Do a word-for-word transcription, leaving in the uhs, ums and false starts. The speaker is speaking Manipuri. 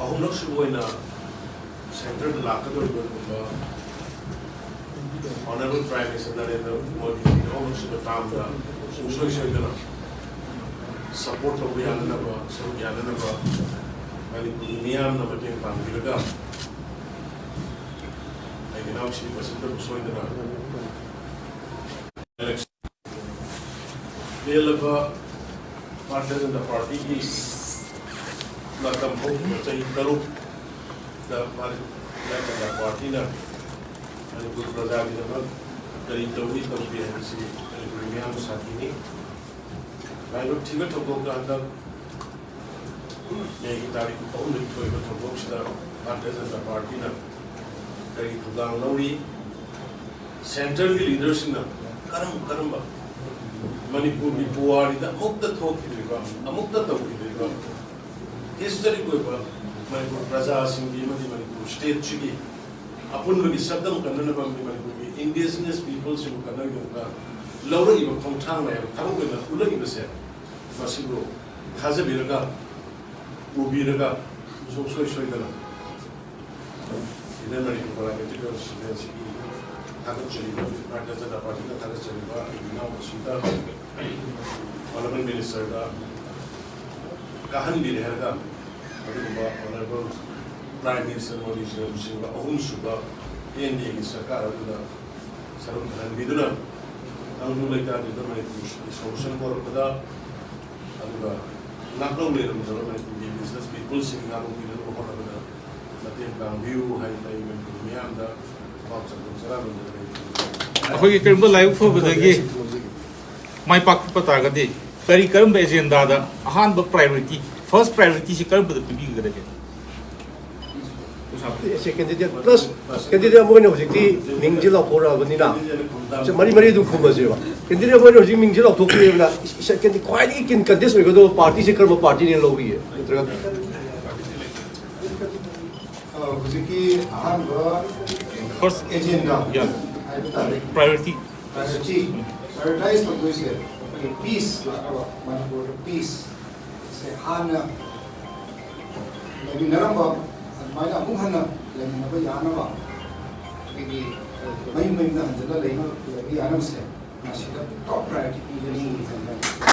ꯑꯍꯨꯝꯂꯛ ꯁꯨꯕ ꯑꯣꯏꯅ ꯁꯦꯟꯇꯔꯗ ꯂꯥꯛꯀꯗꯧꯔꯤꯕ ꯑꯗꯨꯒꯨꯝꯕ Honorable Prime Minister ꯅꯔꯦꯟꯗ꯭ꯔ ꯃꯣꯗꯤꯒꯤ ꯑꯍꯨꯝꯂꯛ ꯁꯨꯕ ꯇꯥꯝꯗ ꯁꯨꯡꯁꯣꯏ ꯁꯣꯏꯗꯅ ꯁꯄꯣꯔꯠ ꯇꯧꯕ ꯌꯥꯅꯅꯕ, ꯁꯔꯨꯛ ꯌꯥꯅꯅꯕ ꯃꯅꯤꯄꯨꯔꯒꯤ ꯃꯤꯌꯥꯝꯅ ꯃꯇꯦꯡ ꯄꯥꯡꯕꯤꯔꯒ ꯑꯩꯒꯤ ꯏꯅꯥꯎꯁꯤ ꯃꯁꯤꯗꯕꯨ ꯁꯣꯏꯗꯅ ꯂꯦꯜꯂꯕ ꯚꯥꯔꯇꯤꯌ ꯖꯅꯇꯥ ꯄꯥꯔꯇꯤꯒꯤ ꯃꯇꯝ ꯍꯧꯈꯤꯕ ꯆꯍꯤ ꯇꯔꯨꯛꯇ ꯚꯥꯔꯇꯤꯌ ꯖꯅꯇꯥ ꯄꯥꯔꯇꯤꯅ ꯃꯅꯤꯄꯨꯔ ꯄ꯭ꯔꯖꯥꯒꯤꯗꯃꯛ ꯀꯔꯤ ꯇꯧꯏ ꯇꯧꯗꯦ ꯍꯥꯏꯕꯁꯤ ꯃꯅꯤꯄꯨꯔꯒꯤ ꯃꯤꯌꯥꯝꯅ ꯁꯥꯈꯤꯅꯤ꯫ ꯂꯥꯏꯕꯛ ꯊꯤꯕ ꯊꯧꯗꯣꯛꯇ ꯍꯟꯗꯛ ꯃꯦꯒꯤ ꯇꯥꯔꯤꯛ ꯑꯍꯨꯝꯗꯒꯤ ꯊꯣꯛꯏꯕ ꯊꯧꯗꯣꯛꯁꯤꯗ ꯚꯥꯔꯇꯤꯌ ꯖꯅꯇꯥ ꯄꯥꯔꯇꯤꯅ ꯀꯔꯤ ꯊꯧꯗꯥꯡ ꯂꯧꯔꯤ? ꯁꯦꯟꯇ꯭ꯔꯦꯜꯒꯤ ꯂꯤꯗꯔꯁꯤꯡꯅ ꯀꯔꯝ ꯀꯔꯝꯕ ꯃꯅꯤꯄꯨꯔꯒꯤ ꯄꯨꯋꯥꯔꯤꯗ ꯑꯃꯨꯛꯇ ꯊꯣꯛꯈꯤꯗ꯭ꯔꯤꯕ, ꯑꯃꯨꯛꯇ ꯇꯧꯈꯤꯗ꯭ꯔꯤꯕ ꯍꯤꯁꯇꯣꯔꯤꯛ ꯑꯣꯏꯕ ꯃꯅꯤꯄꯨꯔ ꯄ꯭ꯔꯖꯥꯁꯤꯡꯒꯤ ꯑꯃꯗꯤ ꯃꯅꯤꯄꯨꯔ ꯁ꯭ꯇꯦꯠꯁꯤꯒꯤ ꯑꯄꯨꯟꯕꯒꯤ ꯁꯛꯇꯝ ꯀꯟꯅꯅꯕ ꯑꯃꯗꯤ ꯃꯅꯤꯄꯨꯔꯒꯤ ꯏꯟꯗꯤꯖꯤꯅꯁ ꯄꯤꯄꯜꯁꯤꯕꯨ ꯀꯟꯅꯅꯕ ꯂꯧꯔꯛꯏꯕ ꯈꯣꯡꯊꯥꯡ ꯃꯌꯥꯝ ꯊꯕꯛ ꯑꯣꯏꯅ ꯎꯠꯂꯛꯏꯕꯁꯦ ꯃꯁꯤꯕꯨ ꯊꯥꯖꯕꯤꯔꯒ ꯎꯕꯤꯔꯒ ꯁꯨꯡꯁꯣꯏ ꯁꯣꯏꯗꯅ ꯏꯟꯗꯤꯌꯟ ꯃꯅꯤꯄꯨꯔ ꯄꯥꯔꯂꯤꯌꯥꯃꯦꯟꯇꯔꯤ ꯀꯟꯁꯇꯤꯇ꯭ꯌꯨꯑꯦꯟꯁꯤꯒꯤ ꯊꯥꯒꯠꯆꯔꯤꯕ, ꯚꯥꯔꯇꯤꯌ ꯖꯅꯇꯥ ꯄꯥꯔꯇꯤꯅ ꯊꯥꯒꯠꯆꯔꯤꯕ ꯑꯩꯒꯤ ꯏꯅꯥꯎ ꯑꯁꯤꯗ ꯑꯣꯅꯔꯦꯕꯜ ꯃꯤꯅꯤꯁꯇꯔꯗ ꯀꯥꯍꯟꯕꯤꯔꯦ ꯍꯥꯏꯔꯒ ꯑꯗꯨꯒꯨꯝꯕ ꯑꯣꯅꯔꯦꯕꯜ ꯄ꯭ꯔꯥꯏꯝ ꯃꯤꯅꯤꯁꯇꯔ ꯃꯣꯗꯤꯖꯤꯅ ꯂꯨꯆꯤꯡꯕ ꯑꯍꯨꯝꯁꯨꯕ ꯑꯦꯟ ꯗꯤ ꯑꯦꯒꯤ ꯁꯔꯀꯥꯔ ꯑꯗꯨꯗ ꯁꯔꯨꯛ ꯌꯥꯍꯟꯕꯤꯗꯨꯅ ꯇꯪꯗꯨ ꯂꯩꯇꯥꯗ꯭ꯔꯤꯕ ꯃꯅꯤꯄꯨꯔ ꯁꯣꯂꯨꯁꯟ ꯄꯣꯔꯛꯄꯗ ꯑꯗꯨꯒ ꯉꯥꯛꯂꯧ ꯂꯩꯔꯝꯗꯕ ꯃꯅꯤꯄꯨꯔꯒꯤ ꯏꯟꯗꯤꯖꯤꯅꯁ ꯄꯤꯄꯜꯁꯤꯡ ꯉꯥꯛꯂꯧꯕꯤꯅꯕ ꯍꯣꯠꯅꯕꯗ ꯃꯇꯦꯡ ꯄꯥꯡꯕꯤꯌꯨ ꯍꯥꯏꯗꯅ ꯑꯩ ꯃꯅꯤꯄꯨꯔ ꯃꯤꯌꯥꯝꯗ ꯄꯥꯎ ꯆꯥꯛꯊꯣꯛ ꯆꯔꯥ ꯂꯣꯟꯖꯔꯒ ꯑꯩꯈꯣꯏꯒꯤ ꯀꯔꯤꯒꯨꯝꯕ ꯂꯥꯏꯕꯛ ꯐꯕꯗꯒꯤ ꯃꯥꯏ ꯄꯥꯛꯄ ꯇꯥꯔꯒꯗꯤ ꯀꯔꯤ ꯀꯔꯝꯕ ꯑꯦꯖꯦꯟꯗꯥꯗ ꯑꯍꯥꯟꯕ ꯄ꯭ꯔꯥꯏꯌꯣꯔꯤꯇꯤ, ꯐꯥꯔꯁ ꯄ꯭ꯔꯥꯏꯌꯣꯔꯤꯇꯤꯁꯤ ꯀꯔꯝꯕꯗ ꯄꯤꯕꯤꯒꯗꯒꯦ? ꯁꯦ ꯀꯦꯟꯗꯤꯗꯦꯠ ꯄ꯭ꯂꯁ ꯀꯦꯟꯗꯤꯗꯦꯠ ꯑꯃ ꯑꯣꯏꯅ ꯍꯧꯖꯤꯛꯇꯤ ꯃꯤꯡꯁꯦ ꯂꯥꯎꯊꯣꯔꯛꯑꯕꯅꯤꯅ ꯁꯦ ꯃꯔꯤ ꯃꯔꯤ ꯑꯗꯨꯝ ꯈꯨꯝꯃꯁꯦꯕ꯫ ꯀꯦꯟꯗꯤꯗꯦꯠ ꯑꯃ ꯑꯣꯏꯅ ꯍꯧꯖꯤꯛ ꯃꯤꯡꯁꯦ ꯂꯥꯎꯊꯣꯛꯈꯤꯕꯅꯤꯅ ꯏꯁ-, ꯏꯁ-, ꯀꯦꯟꯗꯤ-, ꯈ꯭ꯋꯥꯏꯗꯒꯤ ꯀꯦꯟ-, ꯀꯟꯇꯦꯁ ꯑꯣꯏꯒꯗꯧꯕ ꯄꯥꯔꯇꯤꯁꯦ ꯀꯔꯝꯕ ꯄꯥꯔꯇꯤꯅ ꯂꯧꯕꯤꯒꯦ? ꯅꯠꯇ꯭ꯔꯒ ꯑ, ꯍꯧꯖꯤꯛꯀꯤ ꯑꯍꯥꯟꯕ First, ꯑꯦꯖꯦꯟꯗꯥ yeah. ꯍꯥꯏꯕ ꯇꯥꯔꯦ꯫ Priority. ꯄ꯭ꯔꯥꯏꯌꯣꯔꯤꯇꯤ, ꯄ꯭ꯔꯥꯏꯌꯣꯔꯤꯇꯥꯏꯁ ꯇꯧꯗꯣꯏꯁꯦ ꯑꯩꯈꯣꯏꯒꯤ ꯄꯤꯁ ꯂꯥꯛꯅꯕ, ꯃꯅꯤꯄꯨꯔꯗ ꯄꯤꯁ ꯁꯦ ꯍꯥꯟꯅ ꯂꯩꯃꯤꯟꯅꯔꯝꯕ ꯑꯗꯨꯃꯥꯏꯅ ꯑꯃꯨꯛ ꯍꯟꯅ ꯂꯩꯃꯤꯟꯅꯕ ꯌꯥꯅꯕ, ꯑꯩꯈꯣꯏꯒꯤ ꯃꯌꯨꯝ ꯃꯌꯨꯝꯗ ꯍꯟꯖꯤꯜꯂ ꯂꯩꯅ-, ꯂꯩꯕ ꯌꯥꯅꯕꯁꯦ ꯃꯁꯤꯗ ꯇꯣꯞ ꯄ꯭ꯔꯥꯏꯌꯣꯔꯤꯇꯤ ꯄꯤꯒꯅꯤ ꯍꯥꯏꯅ